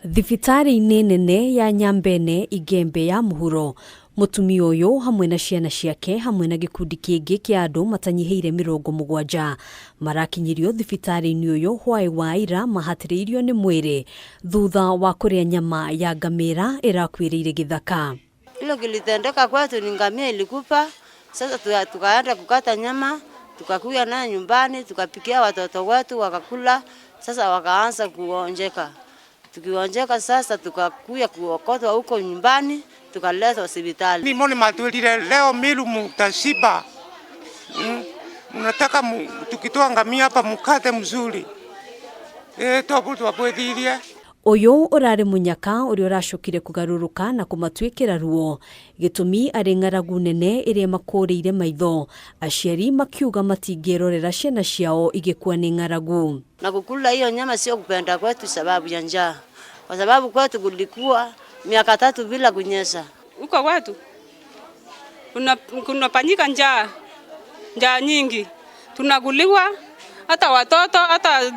Thibitarĩ-inĩ nene ya Nyambene Igembe ya mũhuro, mũtumia ũyũ hamwe na ciana ciake hamwe na gĩkundi kĩngĩ kĩa andũ matanyihĩire 70 marakinyirio thibitarĩ-inĩ ũyũ hwaĩ wa ira mahatĩrĩirio nĩ mwĩrĩ thutha wa kũrĩa nyama ya ngamĩra ĩrakuĩrĩire gĩthaka. Hilo kilitendeka kwetu ni ngamia ilikufa. Sasa tukaenda kukata nyama, tukakuya nayo nyumbani, tukapikia watoto wetu wakakula. Sasa wakaanza kuonjeka. Tukionjeka sasa tukakuya kuokotwa huko nyumbani, tukaletwa hospitali. Nimoni matwirire leo milu mutashiba. Mnataka tukitoa ngamia hapa mukate mzuri. Tobu twabwethirie. Ũyũ ũrarĩ mũnyaka ũrĩa ũracokire kũgarũrũka na kũmatuĩkĩra ruo, gĩtũmi arĩ ng'aragu nene ĩrĩa makũrĩire maitho, aciari makiuga matingĩrorera ciana ciao igĩkua nĩ ng'aragu. Na kukula hiyo nyama sio kupenda kwetu sababu ya njaa. Kwa sababu kwetu kulikuwa miaka 3 bila kunyesha. Huko kwetu kunafanyika njaa, njaa nyingi. Tunakuliwa hata watoto hata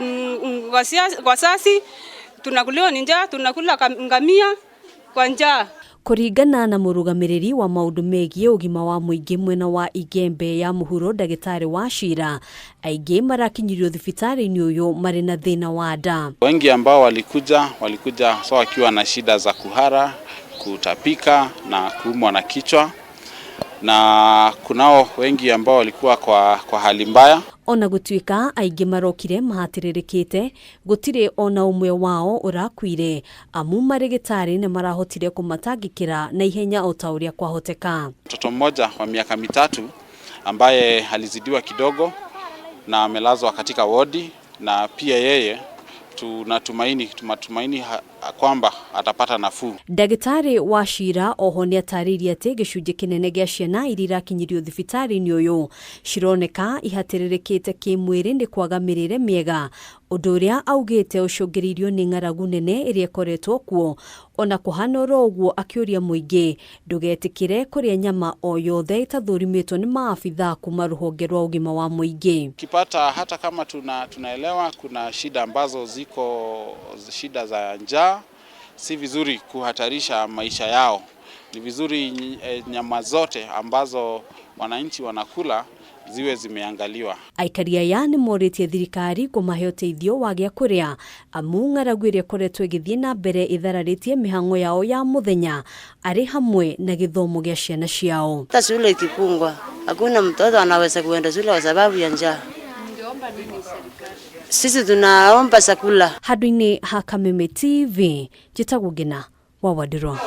wazazi tunakuliwa ni njaa, tunakula ngamia kwa njaa. Kũringana na mũrũgamĩrĩri wa maũndũ megiĩ ũgima wa mũingĩ mwena wa Igembe ya mũhuro ndagĩtarĩ Wachira, aingĩ marakinyirio thibitarĩ-inĩ ũyũ marĩ na thĩna wa nda. Wengi ambao walikuja so wakiwa na shida za kuhara, kutapika na kuumwa na kichwa, na kunao wengi ambao walikuwa kwa hali mbaya. Ona gũtuĩka aingĩ marokire mahatĩrĩrĩkĩte, gũtirĩ ona ũmwe wao ũrakuire, amu marĩgĩtarĩ nĩ marahotire kũmatangĩkĩra na ihenya o ta ũrĩa kwahoteka. Mtoto mmoja wa miaka 3 ambaye alizidiwa kidogo na amelazwa katika wodi, na pia yeye tunatumaini kwamba atapata nafuu. Ndagĩtarĩ Wachira oho nĩatarĩirie atĩ gĩcunjĩ kĩnene gĩa ciana iria irakinyirio thibitarĩ-inĩ ũyũ cironeka ihatĩrĩrĩkĩte kĩmwĩrĩ nĩ kwaga mĩrĩre mĩega, ũndũ ũrĩa augĩte ũcũngĩrĩirio nĩ ng'aragu nene ĩrĩa ĩkoretwo kuo. Ona kũhana oro ũguo, akĩũria mũingĩ ndũgetĩkĩre kũrĩa nyama o yothe ĩtathũrimĩtwo nĩ maabithaa kuma rũhonge rwa ũgima wa mũingĩ. Ukipata hata kama tunaelewa kuna shida ambazo ziko, shida za njaa, si vizuri kuhatarisha maisha yao. Ni vizuri nyama zote ambazo wananchi wanakula ziwe zimeangaliwa. Aikari aya nĩ morĩtie thirikari kũmahe ũteithio wa gĩa kũrĩa, amu ng'aragu ĩrĩa ĩkoretwo ĩgĩthiĩ na mbere ĩthararĩtie mĩhang'o yao ya mũthenya arĩ hamwe na gĩthomo gĩa ciana ciao. Hata shule ikifungwa, hakuna mtoto anaweza kuenda shule kwa sababu ya njaa. Sisi tunaomba chakula. Handũ-inĩ ha Kameme TV, njĩtagwo Ngina wa Wandirwa.